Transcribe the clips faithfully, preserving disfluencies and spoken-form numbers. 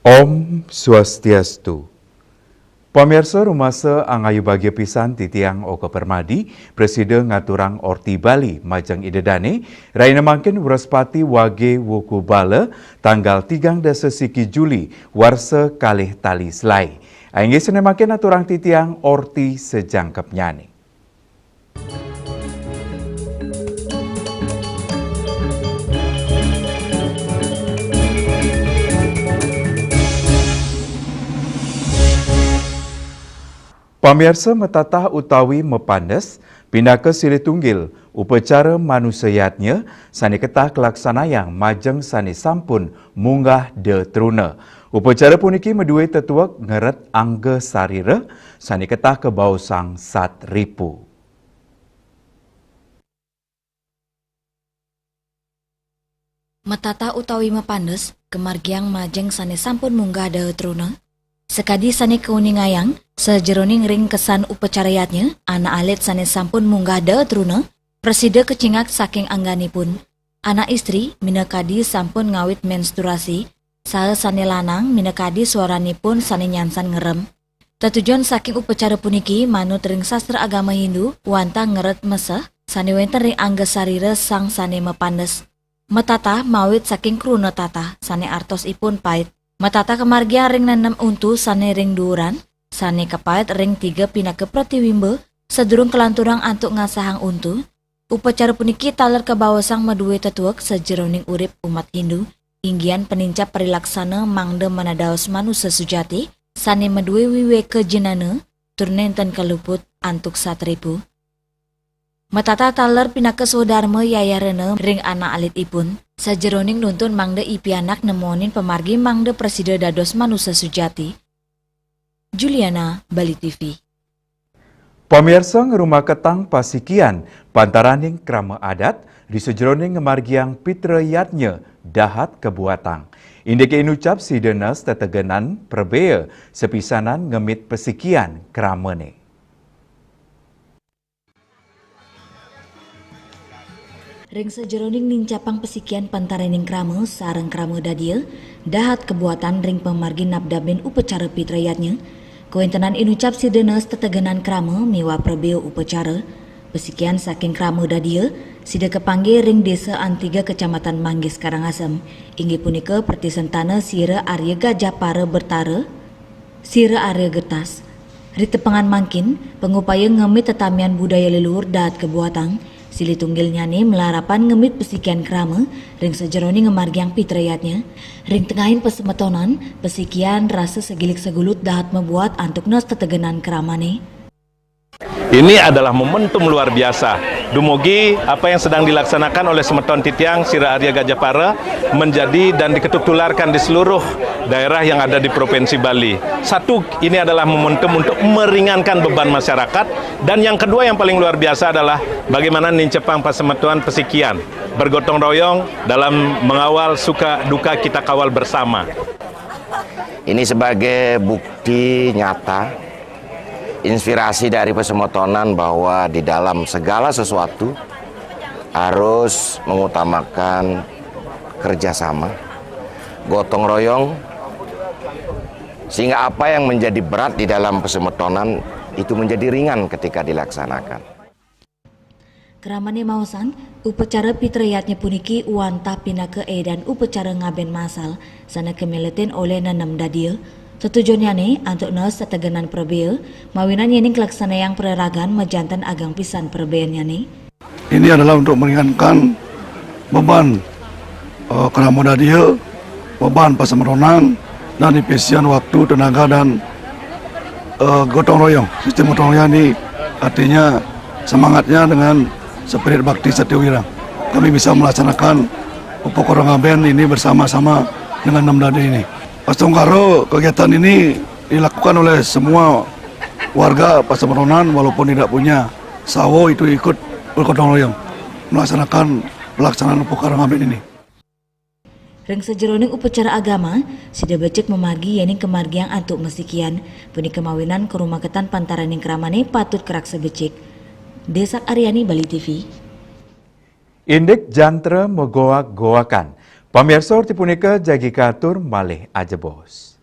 Om Swastiastu. Pamirsa, rumasa angayu bagia pisan titiang Oka Permadi, prasida ngaturang orti Bali majeng ida dane, rahina mangkin Wrespati Wage Wuku Bala, tanggal tigang dasa siki Juli, warsa kalih tali selae. Inggih sane mangkin aturang titiang orti sajangkepnyane. Pamirsa, matatah utawi mapandes, pinaka silih tunggil upacara manusa yadnya sane ketah kalaksanayang majeng sane sampun munggah da truna. Upacara puniki madue tetuek ngeret angga sarira sane ketah kabaosang sat ripu. Matatah utawi mapandes kamargiang majeng sane sampun munggah da truna. Sakadi sane kauningayang, sajeroning ringkesan upacara yadnya, anak alit sane sampun munggah da truna, prasida kacingak saking angganipun. Anak istri minakadi sampun ngawit menstruasi, saha sane lanang minakadi swaranipun sane nyansan ngerem. Tetujon saking upacara puniki manut ring sastra agama Hindu, wantah ngeret meseh sane wenten ring angga sarira sang sane mapandes. Matatah mawit saking kruna tatah sane artosipun pait. Matatah kamargiang ring nenem untu sane ring duuran, sane kapait ring tiga pinaka pratiwimba sadurung kalanturang antuk ngasahang untu. Upacara puniki taler kabaosang madue tetuek sajeroning urip umat Hindu, inggian panincap parilaksana mangda manadaos manusa sujati, sane madue wiweka jinana, tur nenten kaluput antuk sat ripu. Matatah taler pinaka swadarma yayarena ring anak alitipun, sajeroning nuntun mangda i pianak nemonin pamargi mangda prasida dados manusa sujati. Juliana, Bali T V. Pamirsa, ngrumaketang pasikian pantaraning krama adat ri sajeroning ngamargiang pitra yadnya dahat kabuatang. Indike inucap sida nas tetegenan prabea sapisanan ngemit pasikian kramane. Ring sajeroning nincapang pasikian pantaraning krama sareng krama dadia, dahat kabuatan ring pamargi nabdabin upacara pitra yadnya, kawentenan inucap sida nas tetegenan krama miwah prabea upacara. Pasikian saking krama dadia, sida kapanggih ring Desa Antiga, Kecamatan Manggis, Karangasem, inggih punika pratisentana Sira Arya Gajah Para Bertara, Sira Arya Getas. Ritepengan mangkin, pangupaya ngemit tetamian budaya leluhur dahat kabuatang, silih tunggilnyane malarapan ngemit pasikian krama ring sajeroning ngamargiang pitra yadnya. Ring tengahing pasemetonan, pasikian rasa sagilik sagulut dahat mabuat antuk nas tetegenan kramane. Ini adalah momentum luar biasa. Dumugi apa yang sedang dilaksanakan oleh semeton titiang Sira Arya Gajah Para menjadi dan diketuk tularkan di seluruh daerah yang ada di Provinsi Bali. Satu, ini adalah momentum untuk meringankan beban masyarakat. Dan yang kedua, yang paling luar biasa adalah bagaimana nincapang pasemetonan pasikian, bergotong royong dalam mengawal suka duka, kita kawal bersama. Ini sebagai bukti nyata, inspirasi dari pasemetonan bahwa di dalam segala sesuatu harus mengutamakan kerjasama, gotong royong, sehingga apa yang menjadi berat di dalam pasemetonan itu menjadi ringan ketika dilaksanakan. Kramane maosang, upacara pitra yadnya puniki wantah pinaka edan upacara ngaben masal, sane kamiletin olih nenem dadia. Tetujonnyane antuk nas tetegenan prabea, mawinan yening kalaksanayang praragan majanten agang pisan prabeannyane. Ini adalah untuk meringankan beban, eh, krama dadia, beban pasemetonan, dan pengisian waktu, tenaga, dan, eh, gotong royong. Sistem gotong royong ini artinya semangatnya dengan spirit bakti Satya Wira. Kami bisa melaksanakan upakara ngaben ini bersama-sama dengan enam dadi ini. Astungkara kegiatan ini dilakukan oleh semua warga pasemetonan walaupun tidak punya sawo itu ikut bergotong royong melaksanakan pelaksanaan upakara ngaben ini. Ring sajeroning upacara agama, sida becik mamargi yening kamargiang antuk masikian, punika mawinan karumaketan pantaraning kramane patut karaksa becik. Desak Aryani, Bali T V. Indik jantra magoak-goakan. Pamirsa, orti punika jagi katur malih ajebos.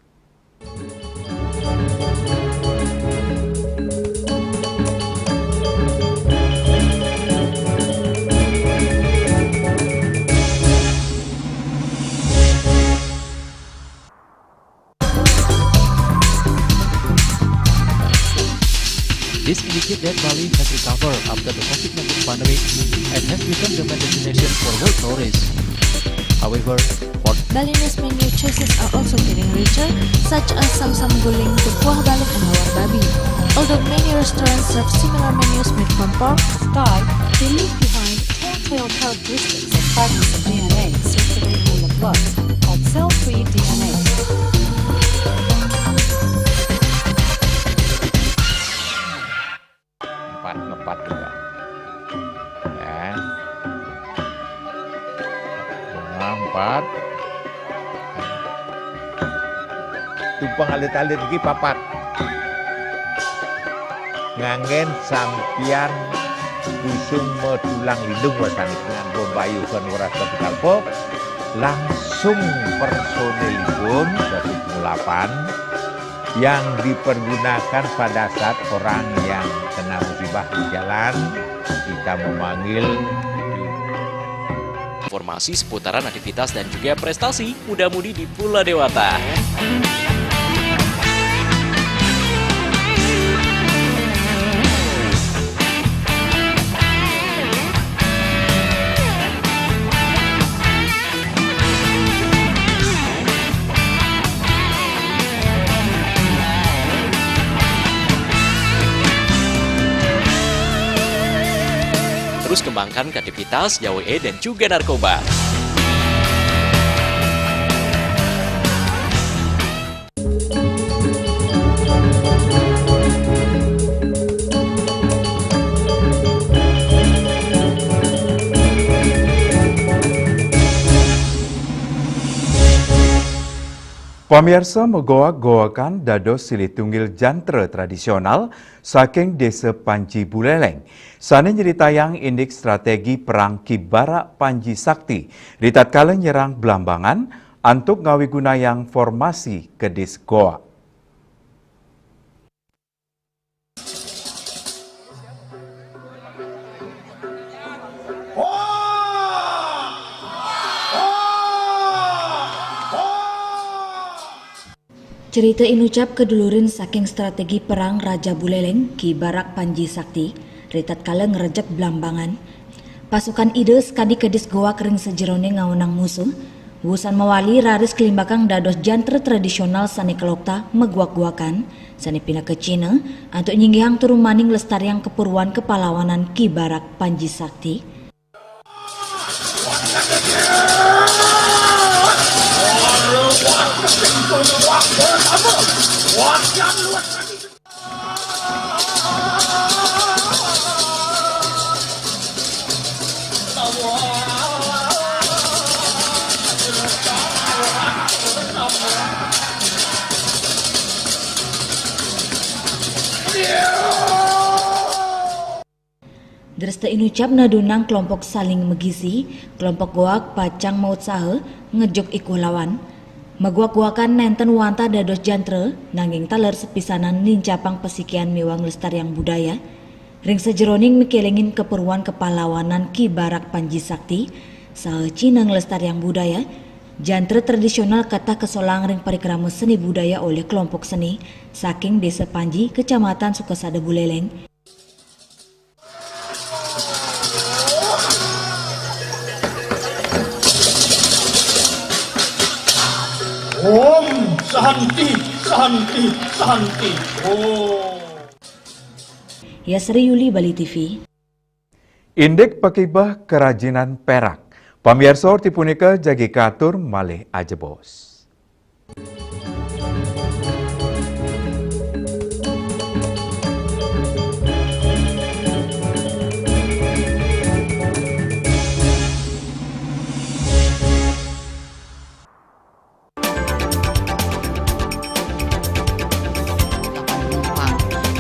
This indicates that Bali has recovered after the COVID nineteen pandemic and has become the main destination for world tourists. However, for Balinese menu choices are also getting richer, such as Samsam Guling, Kuah Balok, and Lawar Babi. Although many restaurants serve similar menus made from pork, Sky, they leave behind telltale characteristics of fragments of D N A circulating in the blood, called cell-free D N A. Empat, ngepat juga. Ya. Nah, empat. Tumpang alit-alit lagi papat. Nganggen sampian busung metulang lindung wasani dengan bombayu kan waras kapital pop langsung personilipun satu delapan yang dipergunakan pada saat orang yang kena musibah di jalan, kita memanggil. Informasi seputaran aktivitas dan juga prestasi muda-mudi di Pulau Dewata. Terus kembangkan kreativitas, jauhi dan juga narkoba. Pamiarsa, megoak-goakan dados silih tunggil jantra tradisional saking Desa Panji Buleleng, sane nyritayang indik strategi perang Ki Barak Panji Sakti ritatkala nyerang Blambangan antuk ngawigunayang formasi kedis goak. Cerita inucap kadulurin saking strategi perang Raja Buleleng, Ki Barak Panji Sakti, ritatkala ngrejek Blambangan. Pasukan Ida sakadi kedis goak ring sajeroning ngaonang musuh, wusan mawali raris kalimbakang dados jantra tradisional sane kalokta megoak-goakan, sane pinaka cihna antuk nyinggihang tur umaning nglestariang kapurwan kapahlawanan Ki Barak Panji Sakti. Dresta inucap nadunang kelompok saling magisi, kelompok goak pacang mautsaha ngejuk ikuh lawan. Magoak-goakan nenten wantah dados jantra, nanging taler sapisanan nincapang pasikian miwah nglestariang budaya. Ring sajeroning mikelingin kapurwan kapahlawanan Ki Barak Panji Sakti, saha cihna nglestariang budaya, jantra tradisional katah kasolang ring parikrama seni budaya olih kelompok seni saking Desa Panji, Kecamatan Sukasada Buleleng. Om Santi, Santi, Santi. Om. Yasri Yuli, Bali T V. Indik pakibeh kerajinan perak. Pamiarsa, orti punika jagi katur malih ajebos.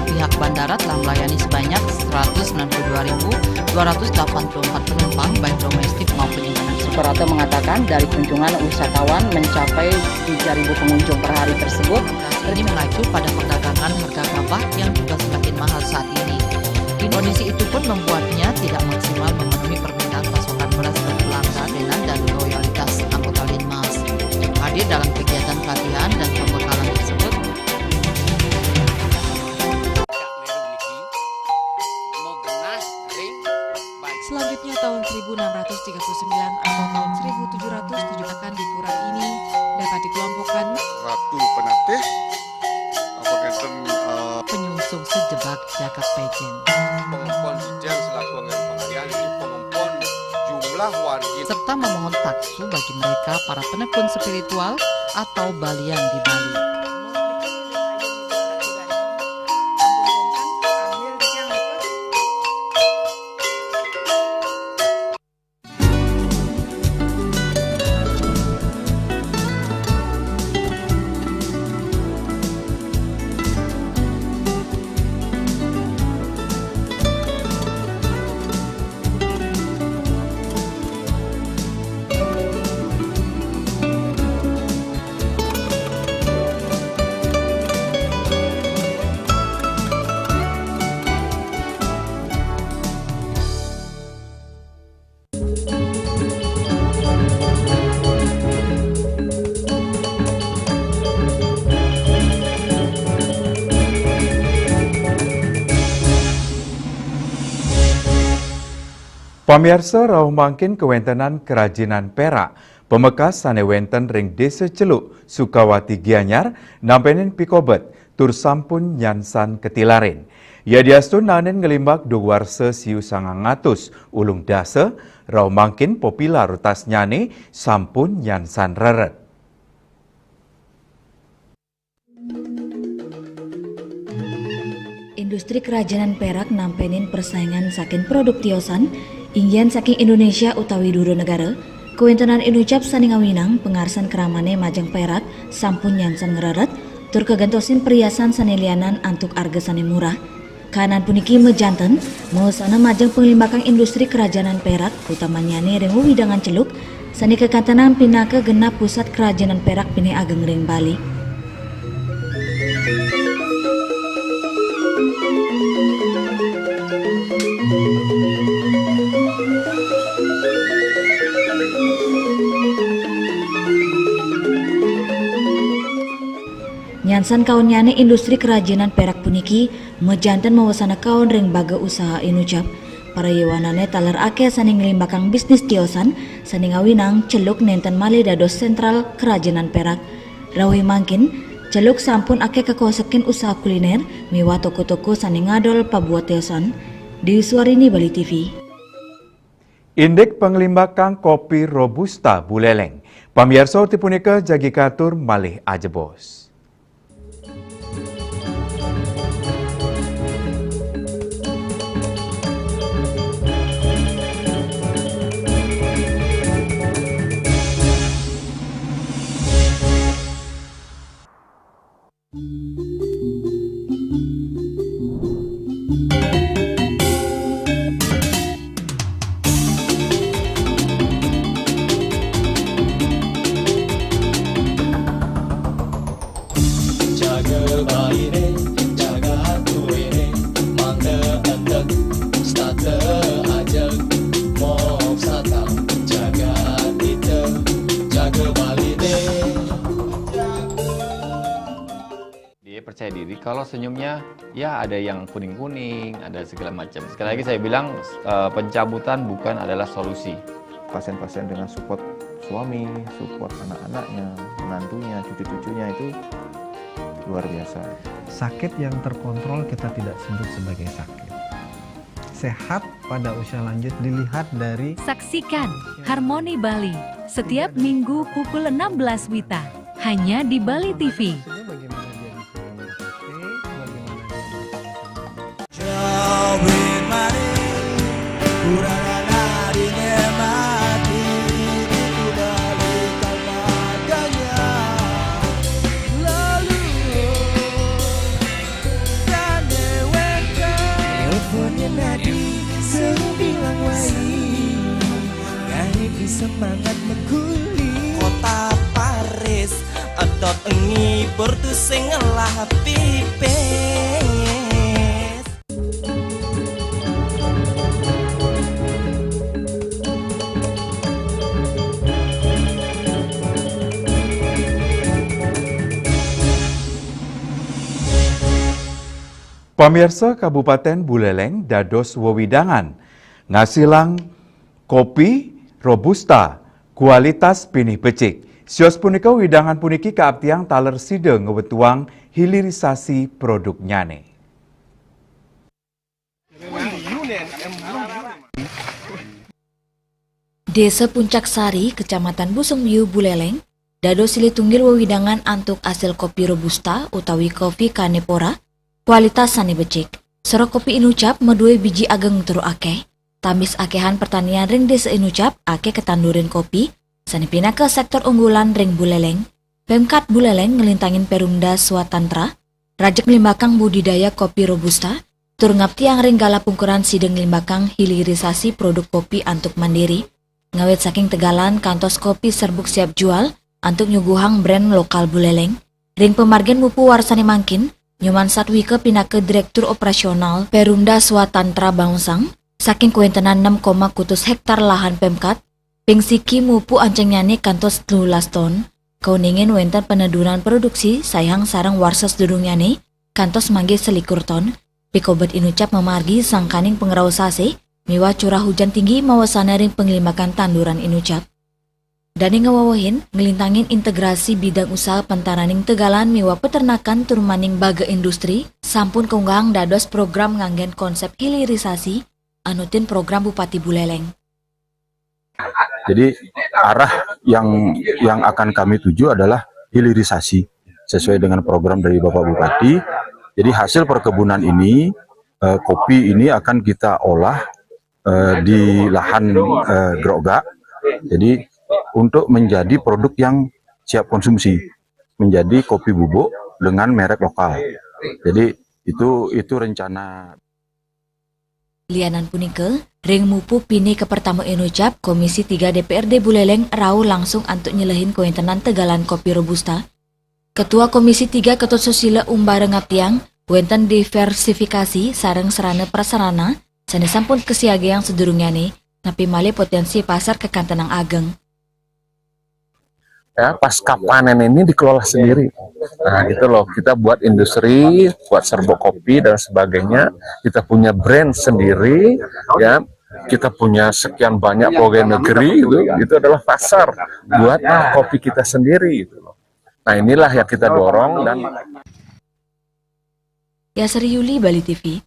Pihak bandara telah melayani sebanyak seratus sembilan puluh dua ribu dua ratus delapan puluh empat penumpang, baik domestik maupun internasional. Suprapto mengatakan, dari kunjungan wisatawan mencapai tiga ribu pengunjung per hari tersebut. Ini mengacu pada perdagangan harga gabah yang juga semakin mahal saat ini. Kondisi itu pun membuatnya tidak maksimal memenuhi permintaan pasokan beras ke pelanggan dan loyalitas anggota Linmas. Hadir dalam kegiatan pelatihan dan pembekalan tersebut, selanjutnya, tahun seribu enam ratus tiga puluh sembilan atau tahun seribu tujuh ratus tujuh akan di pura ini dapat dikelompokkan Ratu Penatih, apa ngenten, eh, penyungsung sejebak jagat pejen. Pengempon dijang selaku anggaran pengalian, jadi pengempon jumlah wargi. Serta memohon taksu bagi mereka para penekun spiritual atau balian di Bali. Pamiarsa, rauh mangkin kawéntenan kerajinan pérak pamekas sané wénten ring Désa Celuk, Sukawati Gianyar, nampenin pikobet tur sampun nyansan katilarin. Yadiastun naenin nglimbak duwarsa siu sangang atus ulung dasa, rauh mangkin papilar utasnyané sampun nyansan rered. Industri kerajinan pérak nampenin persaingan saking produk tiosan, inggihan saking Indonesia utawi dura negara, kawéntenan inucap sané ngawinang pangarsan kramané majeng pérak sampun nyansan ngrered, tur kagentosin perhiasan sané lianan antuk arga sané murah. Kahanan puniki majanten mawasana majeng panglimbakang industri kerajinan pérak, utamannyané ring wewidangan Celuk, sané kakantenang pinaka genah pusat kerajinan pérak pinih ageng ring Bali. Nyansan kaonnyané industri kerajinan pérak puniki majanten mawasana kaon ring baga usaha inucap. Para yowanané taler akéh sané nglimbakang bisnis tiosan, sané ngawinang Celuk nénten malih dados séntral kerajinan pérak. Rauh mangkin, Celuk sampun akéh kakosekin usaha kulinér miwah toko-toko sané ngadol pabuat tiosan. Déwi Suarini, Bali T V. Indik panglimbakang kopi Robusta Buleleng. Pamiarsa, orti punika jagi katur malih ajebos. Jaga baire, jaga tuire, mangda entek, stata ajeg, mok satang, jaga dita, jaga baire. Dia percaya diri kalau senyumnya, ya, ada yang kuning-kuning, ada segala macam. Sekali lagi saya bilang, eh, pencabutan bukan adalah solusi. Pasien-pasien dengan support suami, support anak-anaknya, menantunya, cucu-cucunya itu luar biasa. Sakit yang terkontrol kita tidak sebut sebagai sakit. Sehat pada usia lanjut dilihat dari. Saksikan Harmoni Bali setiap minggu pukul enam belas WITA, hanya di Bali T V. Ngibur tu sing ngelah pipis. Pamirsa, Kabupaten Buleleng dados wewidangan ngasilang kopi robusta kualitas pinih becik. Sios punika, wewidangan puniki kaaptiang taler sida ngwetuang hilirisasi produknyane. Desa Puncak Sari, Kecamatan Busung Biu, Buleleng, dados silih tunggil wewidangan antuk asil kopi robusta utawi kopi cannephora kualitas sane becik. Sera kopi inucap madue biji ageng tur akeh. Tambis akehan pertanian ring Desa Inucap akeh ketandurin kopi, sane pinaka sektor unggulan ring Buleleng. Pemkat Buleleng nglintangin Perumda Swatantra, rajeg nglimbakang budidaya kopi robusta, tur ngaptiang ring galah pungkuran sida nglimbakang hilirisasi produk kopi antuk mandiri, ngawit saking tegalan kantos kopi serbuk siap jual antuk nyuguhang brand lokal Buleleng. Ring pamargin mupu warsane mangkin, Nyoman Satwika pinaka Direktur Operasional Perumda Swatantra baosang, saking kawentenan enam koma kutus hektar lahan Pemkat, ping siki mupu ancengnyane kantos telulas ton. Kauningin wenten peneduran produksi saihang sareng warsa sadurungnyane kantos manggih selikur ton. Pikobet Inucap mamargi sangkaning pangrauh sasih miwah curah hujan tinggi mawasana ring panglimbakan tanduran Inucap. Dane ngawewehin, nglintangin integrasi bidang usaha pantaraning tegalan miwah peternakan tur maning baga industri, sampun kaunggahang dados program nganggen konsep hilirisasi, anutin program Bupati Buleleng. Jadi arah yang yang akan kami tuju adalah hilirisasi sesuai dengan program dari Bapak Bupati. Jadi hasil perkebunan ini, eh, kopi ini akan kita olah eh, di lahan eh, gerogak. Jadi untuk menjadi produk yang siap konsumsi, menjadi kopi bubuk dengan merek lokal. Jadi itu itu rencana. Lianan punika, ring mupu pinih kapertama Inucap, Komisi tiga D P R D Buleleng rauh langsung antuk nyelehin kawentenan tegalan kopi robusta. Ketua Komisi tiga Ketut Susila Umbara ngaptiang, wenten diversifikasi sareng sarana prasarana sane sampun kasiagayang sadurungyane, napi malih potensi pasar kakantenang ageng. Ya, pasca panen ini dikelola sendiri. Nah, gitu loh. Kita buat industri, buat serbuk kopi dan sebagainya. Kita punya brand sendiri, ya. Kita punya sekian banyak pegawai negeri, itu, itu adalah pasar buat kopi kita sendiri, gitu loh. Nah, inilah yang kita dorong dan Yasri Yuli, Bali T V.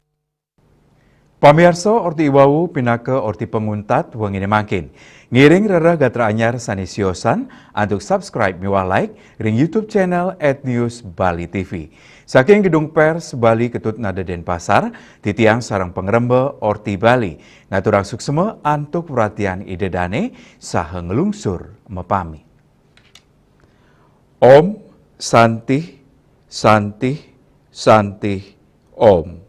Pamiarsa, orti iwau pinaka orti panguntat wengine mangkin. Ngiring rereh gatra anyar sane siosan antuk subscribe miwah like ring YouTube channel at News Bali T V. Saking Gedung Pers Bali Ketut Nada Denpasar, titiang sareng pangremba Orti Bali ngaturang suksma antuk perhatian Ida Dane saha nglungsur mapamit. Om Santih, Santih, Santih, Om.